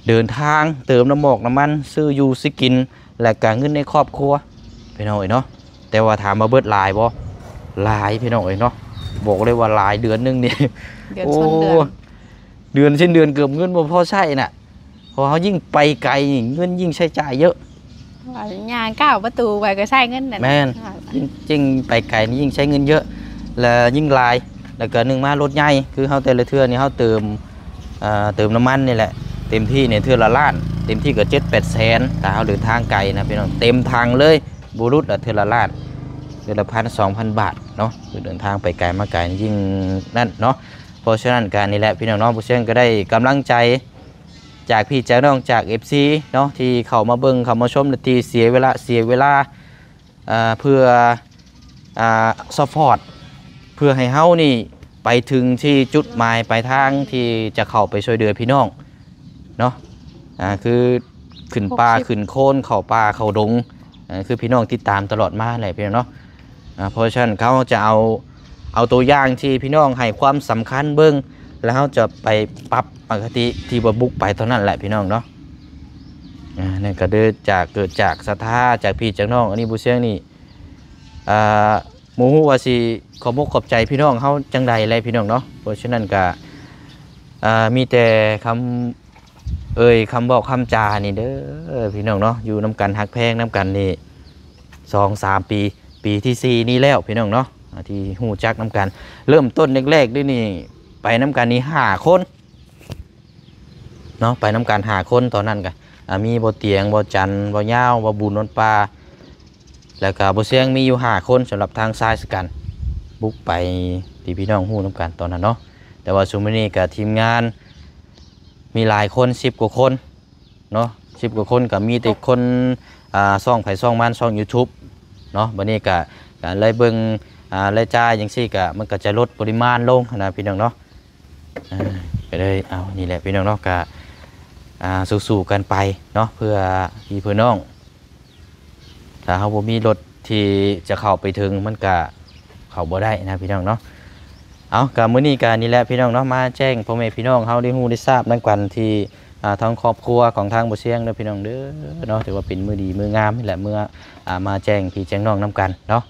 ເດີນທາງ ເຕີມນ້ຳໝອກນ້ຳມັນ ຊື້ຢູ່ຊື້ກິນ ແລະກະເງິນໃນຄອບຄົວພີ່ນ້ອງເອີຍເນາະ. ແຕ່ວ່າຖາມວ່າເບິດຫຼາຍບໍ່? ຫຼາຍພີ່ນ້ອງເອີຍເນາະ ບອກເລີຍວ່າຫຼາຍ. ເດືອນໜຶ່ງນີ້ ເດືອນຊົນເດືອນ ໂອ້ ເດືອນສິ້ນເດືອນເກືອບເງິນບໍ່ພໍໃຊ້ນະ. ເພາະເຮົາຍິ່ງໄປໄກນີ້ ເງິນຍິ່ງໃຊ້ຈ່າຍເຍອະ. ວ່າຍ່າງກ້າວປະຕູໄປກໍໃຊ້ເງິນນັ້ນ ແມ່ນ ອ່າ ຍິ່ງ ຍິ່ງໄປໄກນີ້ຍິ່ງໃຊ້ເງິນເຍອະ ແລະ ຍິ່ງຫຼາຍ. ແລ້ວກໍໜຶ່ງມາລົດໃຫຍ່ ຄືເຮົາແຕ່ລະເທື່ອນີ້ເຮົາເຕີມ ເອີ ເຕີມນ້ຳມັນນີ້ແຫຼະ ເຕັມທີ່ນີ້ເທື່ອລະລ້ານ ເຕັມທີ່ກໍເຈັດແປດແສນ ຖ້າເຮົາເດີນທາງໄກນະພີ່ນ້ອງ ເຕັມຖັງເລີຍ ບໍ່ຫຼຸດລະເທື່ອລະລ້ານ ເທື່ອລະພັນສອງພັນບາດເນາະ. ຄືເດີນທາງໄປໄກມາໄກນີ້ຍິ່ງນັ້ນເນາະ. ເພາະສະນັ້ນກໍນີ້ແຫຼະພີ່ນ້ອງເນາະ ຜູ້ຊຽງກໍໄດ້ກຳລັງໃຈ ຈາກພີ່ຈາກນ້ອງຈາກເອັຟຊີເນາະ ທີ່ເຂົ້າມາເບິ່ງເຂົ້າມາຊົມ ແລະທີ່ເສຍເວລາ ເສຍເວລາ ເອີ ເພື່ອ ອ່າ ຊັບພອດ ເພື່ອໃຫ້ເຮົານີ້ໄປເຖິງທີ່ຈຸດໝາຍປາຍທາງທີ່ຈະເຂົ້າໄປຊ່ວຍເຫຼືອພີ່ນ້ອງເນາະ. ອ່າ ຄືຂຶ້ນປ່າຂຶ້ນໂຄນ ເຂົ້າປ່າເຂົ້າດົງ ອ່າ ຄືພີ່ນ້ອງຕິດຕາມຕະຫຼອດມາແຫຼະພີ່ນ້ອງເນາະ. ອ່າ ເພາະສະນັ້ນເຮົາຈະເອົາ ເອົາຕົວຢ່າງທີ່ພີ່ນ້ອງໃຫ້ຄວາມສຳຄັນເບິ່ງ ແລ້ວເຮົາຈະໄປປັບອະຄະຕິທີ່ວ່າບຸກໄປຕອນນັ້ນແຫຼະພີ່ນ້ອງເນາະ. ອ່າ ນັ້ນກໍເກີດຈາກ ເກີດຈາກສັດທາຈາກພີ່ຈາກນ້ອງ ອັນນີ້ບໍ່ຊຽງນີ້ ອ່າ ບໍ່ຮູ້ວ່າຊິຂອບອົກຂອບໃຈພີ່ນ້ອງເຮົາຈັ່ງໃດແຫຼະພີ່ນ້ອງເນາະ. ເພາະສະນັ້ນກໍ ອ່າ ມີແຕ່ຄຳ ເອີຍ ຄຳເວົ້າຄຳຈານີ້ເດີພີ່ນ້ອງເນາະ ຢູ່ນຳກັນຮັກແພງນຳກັນນີ້ສອງສາມປີ ປີທີສີ່ນີ້ແລ້ວພີ່ນ້ອງເນາະ ອ່າ ທີ່ຮູ້ຈັກນຳກັນ. ເລີ່ມຕົ້ນແລກໆເດ້ນີ້ ໄປນຳກັນນີ້ຫ້າຄົນເນາະ ໄປນຳກັນຫ້າຄົນ. ຕອນນັ້ນກໍ ອ່າ ມີບໍ່ຕຽງ ບໍ່ຈັນ ບໍ່ຍາວ ບໍ່ບຸນ ວັນປ່າ ແລ້ວກໍບໍ່ຊຽງ ມີຢູ່ຫ້າຄົນ ສຳລັບທາງຊາຍຊະກັນ ບຸກໄປ ທີ່ພີ່ນ້ອງຮູ້ນຳກັນຕອນນັ້ນເນາະ. ແຕ່ວ່າຊຸມມື້ນີ້ກໍທີມງານ ມີຫຼາຍຄົນ ສິບກວ່າຄົນເນາະ ສິບກວ່າຄົນ ກໍມີແຕ່ຄົນ ອ່າ ຊ່ອງໃຜຊ່ອງມັນ ຊ່ອງຢູທູບເນາະ. ບັດນີ້ກໍ ກໍເລີຍເບິ່ງ ອ່າ ລາຍຈ່າຍຈັ່ງຊີ້ ກໍມັນກໍຈະລົດປະລິມານລົງຫັ້ນນະພີ່ນ້ອງເນາະ. ອ່າ ກໍເລີຍ ເອົາ ນີ້ແຫຼະພີ່ນ້ອງເນາະ ກໍ ອ່າ ສູ້ໆກັນໄປເນາະ ເພື່ອພີ່ເພື່ອນ້ອງ. ຖ້າເຮົາບໍ່ມີລົດທີ່ຈະເຂົ້າໄປເຖິງ ມັນກະເຂົ້າບໍ່ໄດ້ນະພີ່ນ້ອງເນາະ. ເອົາ ກະມື້ນີ້ກະນີ້ແຫຼະພີ່ນ້ອງເນາະ ມາແຈ້ງພໍ່ແມ່ພີ່ນ້ອງເຮົາໄດ້ຮູ້ໄດ້ຊາບນຳກັນທີ່ ອ່າ ທາງຄອບຄົວຂອງທາງບໍ່ຊຽງເດີພີ່ນ້ອງເດີເນາະ. ຖືວ່າເປັນມື້ດີມື້ງາມນີ້ແຫຼະ ເມື່ອ ອ່າ ມາແຈ້ງພີ່ແຈ້ງນ້ອງນຳກັນເນາະ.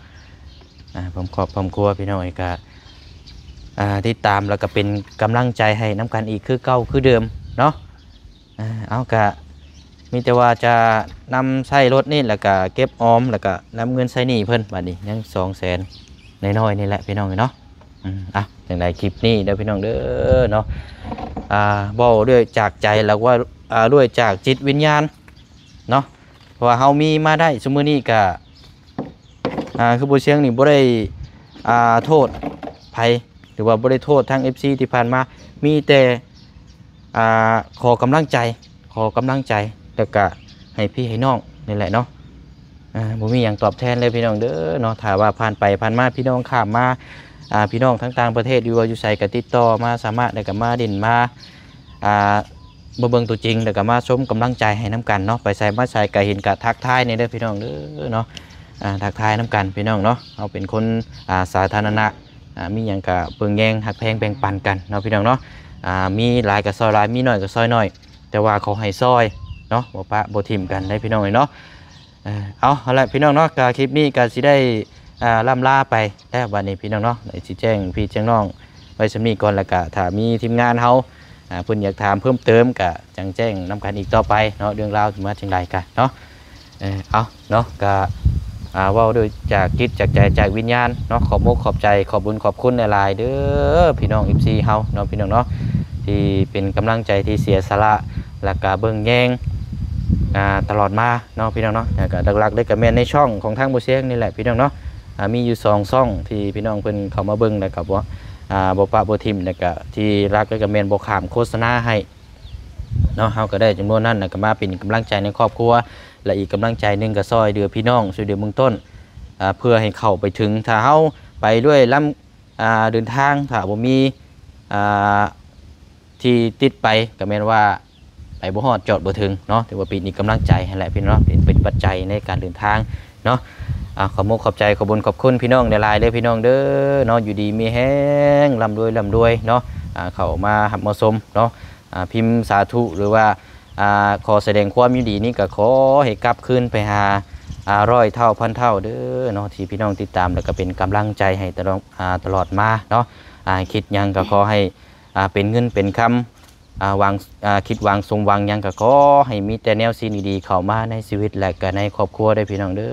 ອ່າ ພ້ອມຄອບພ້ອມຄົວພີ່ນ້ອງເອີຍ ກະ ອ່າ ຕິດຕາມ ແລ້ວກະເປັນກຳລັງໃຈໃຫ້ນຳກັນອີກຄືເກົ່າຄືເດີມເນາະ. ອ່າ ເອົາ ກະມີແຕ່ວ່າຈະນຳໃຊ້ລົດນີ້ ແລ້ວກະເກັບອອມ ແລ້ວກະນຳເງິນໃຊ້ໜີ້ເພິ່ນ. ບາດນີ້ຍັງສອງແສນນ້ອຍໆນີ້ແຫຼະພີ່ນ້ອງເອີຍເນາະ. ອືມ ເອົາ ຈັ່ງໃດຄລິບນີ້ເດີພີ່ນ້ອງເດີເນາະ ອ່າ ເວົ້າດ້ວຍຈາກໃຈ ແລ້ວວ່າ ອ່າ ດ້ວຍຈາກຈິດວິນຍານເນາະ ເພາະວ່າເຮົາມີມາໄດ້ຊຸມມື້ນີ້ກະ ອ່າ ຄືບໍ່ຊຽງນີ້ບໍ່ໄດ້ ອ່າ ໂທດໃຜ ຫຼືວ່າບໍ່ໄດ້ໂທດທາງເອັຟຊີທີ່ຜ່ານມາ ມີແຕ່ ອ່າ ຂໍກຳລັງໃຈ ຂໍກຳລັງໃຈ ແລ້ວກະໃຫ້ພີ່ໃຫ້ນ້ອງນີ້ແຫຼະເນາະ. ອ່າ ບໍ່ມີຫຍັງຕອບແທນເລີຍພີ່ນ້ອງເດີເນາະ. ຖ້າວ່າຜ່ານໄປຜ່ານມາ ພີ່ນ້ອງຂ້າມມາ ອ່າ ພີ່ນ້ອງທາງຕ່າງປະເທດ ຫຼືວ່າຢູ່ໃສກະຕິດຕໍ່ມາ ສາມາດ ແລ້ວກະມາຫຼິ້ນມາ ອ່າ ມາເບິ່ງຕົວຈິງ ແລ້ວກໍມາຊົມກຳລັງໃຈໃຫ້ນຳກັນເນາະ. ໄປໃສມາໃສກໍເຫັນ ກໍທັກທາຍແດ່ເດີພີ່ນ້ອງເດີເນາະ. ອ່າ ທັກທາຍນຳກັນພີ່ນ້ອງເນາະ. ເຮົາເປັນຄົນ ອ່າ ສາທາລະນະ ອ່າ ມີຫຍັງກໍເບິ່ງແຍງ ຮັກແພງແບ່ງປັນກັນເນາະພີ່ນ້ອງເນາະ. ອ່າ ມີຫຼາຍກໍຊ່ອຍຫຼາຍ ມີໜ້ອຍກໍຊ່ອຍໜ້ອຍ ແຕ່ວ່າຂໍໃຫ້ຊ່ອຍເນາະ ບໍ່ປະບໍ່ຖິ້ມກັນໄດ໋ພີ່ນ້ອງເອີຍເນາະ. ເອີ ເອົາ ເອົາລະພີ່ນ້ອງເນາະ ກໍຄລິບນີ້ກໍຊິໄດ້ ອ່າ ລ່ຳລາໄປແລ້ວບັດນີ້ພີ່ນ້ອງເນາະ. ໄດ້ຊິແຈ້ງພີ່ແຈ້ງນ້ອງໄວ້ສ່ຳນີ້ກ່ອນ ແລ້ວກໍຖ້າມີທີມງານເຮົາ ອ່າ ເພິ່ນຢາກຖາມເພີ່ມເຕີມ ກໍຈັ່ງແຈ້ງນຳກັນອີກຕໍ່ໄປເນາະ ເລື່ອງລາວຊິມາຈັ່ງໃດກໍເນາະ. ເອີ ເອົາເນາະ ກໍ ອ່າ ເວົ້າໂດຍຈາກຈິດຈາກໃຈຈາກວິນຍານເນາະ ຂອບອົກຂອບໃຈ ຂອບບຸນຂອບຄຸນຫຼາຍໆເດີພີ່ນ້ອງ ເອັຟຊີ ເຮົາເນາະ ພີ່ນ້ອງເນາະ ທີ່ເປັນກຳລັງໃຈ ທີ່ເສຍສະຫຼະ ແລ້ວກະເບິ່ງແຍງ ອ່າ ຕະຫຼອດມາເນາະ ພີ່ນ້ອງເນາະ. ແລ້ວກະຫຼັກໆເລີຍກະແມ່ນໃນຊ່ອງຂອງທາງບໍ່ຊຽງນີ້ແຫຼະ ພີ່ນ້ອງເນາະ. ອ່າ ມີຢູ່ສອງຊ່ອງທີ່ພີ່ນ້ອງເພິ່ນເຂົ້າມາເບິ່ງ ແລ້ວກະບໍ່ ອ່າ ບໍ່ປະບໍ່ຖິ້ມ ແລ້ວກະທີ່ຫຼັກເລີຍກະແມ່ນບໍ່ຂ້າມໂຄສະນາໃຫ້ ເນາະ. ເຮົາກໍໄດ້ຈຳນວນນັ້ນນະ ກໍມາເປັນກຳລັງໃຈໃນຄອບຄົວ ແລະ ອີກກຳລັງໃຈໜຶ່ງກໍຊ່ອຍເຫຼືອພີ່ນ້ອງ ຊ່ວຍເຫຼືອເບື້ອງຕົ້ນ ເພື່ອໃຫ້ເຂົ້າໄປເຖິງ. ຖ້າເຮົາໄປດ້ວຍລຳ ອ່າ ເດີນທາງ ຖ້າບໍ່ມີ ອ່າ ທີ່ຕິດໄປ ກໍແມ່ນວ່າໄປບໍ່ຮອດ ຈອດບໍ່ເຖິງເນາະ. ຖືວ່າເປັນອີກກຳລັງໃຈຫັ້ນແຫຼະພີ່ນ້ອງເນາະ ເປັນ ເປັນປັດໄຈໃນການເດີນທາງເນາະ. ອ່າ ຂອບມຸກຂອບໃຈ ຂອບບຸນຂອບຄຸນພີ່ນ້ອງຫຼາຍໆເດີ ພີ່ນ້ອງເດີເນາະ. ຢູ່ດີມີແຮງ ລ່ຳລວຍ ລ່ຳລວຍເນາະ. ອ່າ ເຂົ້າມາຮັບມາຊົມເນາະ ອ່າ ພິມສາທຸ ຫຼືວ່າ ອ່າ ຂໍສະແດງຄວາມຍິນດີນີ້ ກໍຂໍໃຫ້ກັບຄືນໄປຫາ ອ່າ ຮ້ອຍເທົ່າພັນເທົ່າເດີເນາະ ທີ່ພີ່ນ້ອງຕິດຕາມ ແລ້ວກໍເປັນກຳລັງໃຈໃຫ້ຕະຫຼອດ ອ່າ ຕະຫຼອດມາເນາະ. ອ່າ ຄິດຫຍັງກໍຂໍໃຫ້ ອ່າ ເປັນເງິນເປັນຄຳ ອ່າ ຫວັງ ອ່າ ຄິດຫວັງສົມຫວັງຫຍັງ ກໍຂໍໃຫ້ມີແຕ່ແນວສິ່ງດີໆເຂົ້າມາໃນຊີວິດ ແລະ ກໍໃນຄອບຄົວເດີພີ່ນ້ອງເດີ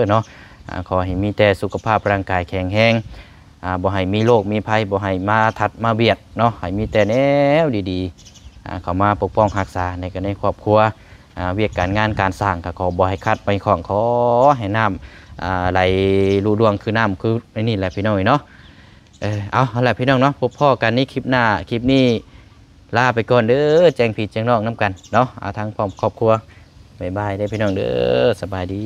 ເນາະ. ອ່າ ຂໍໃຫ້ມີແຕ່ສຸຂະພາບຮ່າງກາຍແຂງແຮງ ອ່າ ບໍ່ໃຫ້ມີໂລກມີໄພ ບໍ່ໃຫ້ມາທັດມາບຽດເນາະ. ໃຫ້ມີແຕ່ແນວດີໆ ອ່າ ເຂົ້າມາປົກປ້ອງຮັກສາໃນ ໃນຄອບຄົວ. ອ່າ ວຽກການງານການສ້າງກໍຂໍບໍ່ໃຫ້ຂັດບໍ່ໃຫ້ຂ້ອງ ຂໍໃຫ້ນ້ຳ ອ່າ ໄຫຼລຸລ່ວງຄືນ້ຳ ຄືໃນນີ້ແຫຼະພີ່ນ້ອງເອີຍເນາະ. ເອີ ເອົາ ເອົາລະພີ່ນ້ອງເນາະ ພົບພໍ້ກັນໃນຄລິບໜ້າ. ຄລິບນີ້ລາໄປກ່ອນເດີ ແຈ້ງພີ່ແຈ້ງນ້ອງນຳກັນເນາະ ອ່າ ທາງພ້ອມຄອບຄົວ. ບາຍບາຍເດີພີ່ນ້ອງເດີ ສະບາຍດີ.